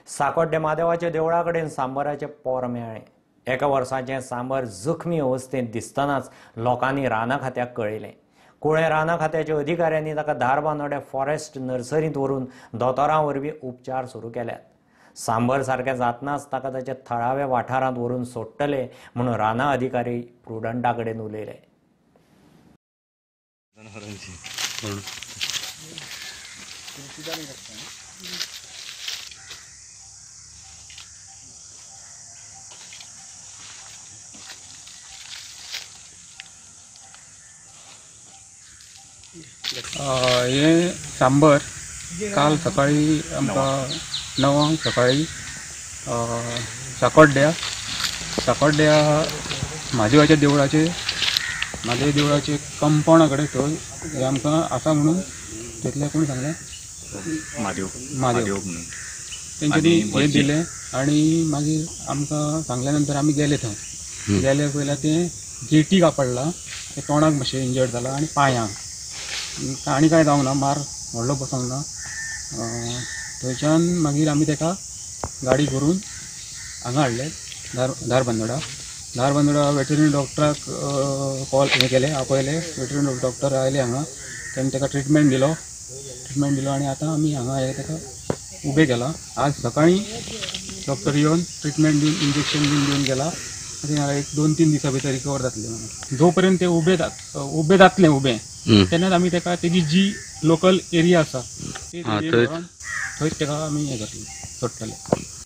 साकोड्डे म्हादेवाच्या देवळा कडेन सांबराचें पोर मेळ्ळें. एका वर्साचें सांबर जखमी अवस्थेंत दिसतनाच लोकांनी राना खात्याक कळयलें. कुळें राना खात्याच्या अधिकाऱ्यांनी ताका धारबांदोड्या फॉरेस्ट नर्सरींत व्हरून दोतोरां वरवीं उपचार सुरू केल्यात. सांबर सारकें जातनाच ताका ताच्या थळाव्या वाठारांत व्हरून सोडटले म्हणून राना अधिकारी प्रुडंटा कडेन उलयले. हे सांबर काल सकाळी आमकां 9 सकाळी साकोड्ड्या म्हादेवाच्या देवळाचे म्हादेव देवळाचे कंपावंडा कडेन थंय हें आमकां आसा म्हणून तितलें कोण सांगलें म्हादेव म्हणून तेंच्यांनी हें दिलें आनी मागीर आमकां सांगल्या नंतर आमी गेले थंय. गेले पयल्यार तें गेटी कापडलां, तें तोंडाक मातशें इंजर्ड जालां आनी पांयांक आनी कांय जावंक ना, मार व्हडलो बसोंक ना. थंयच्यान मागीर आमी ताका गाडी करून हांगा हाडले धारबांदोडा. धारबांदोडा वेटरनरी डॉक्टराक कॉल हें केलें, आपयलें. वेटरनरी डॉक्टर आयले हांगा, ताणें ताका ट्रिटमेंट दिलो आनी आतां आमी हांगा हे ताका उबें केलां. आज सकाळीं डॉक्टर येवन ट्रिटमेंट दिवन इंजेक्शन बीन दिवन गेला. आनी एक 2-3 दिसां भितर रिकवर जातलें म्हणून. जो पर्यंत ते उबें जातलें उबें तेन्नाच आमी ताका तेजी जी लोकल एरिया आसा ती थंयच ताका आमी हें करतले, सोडटले.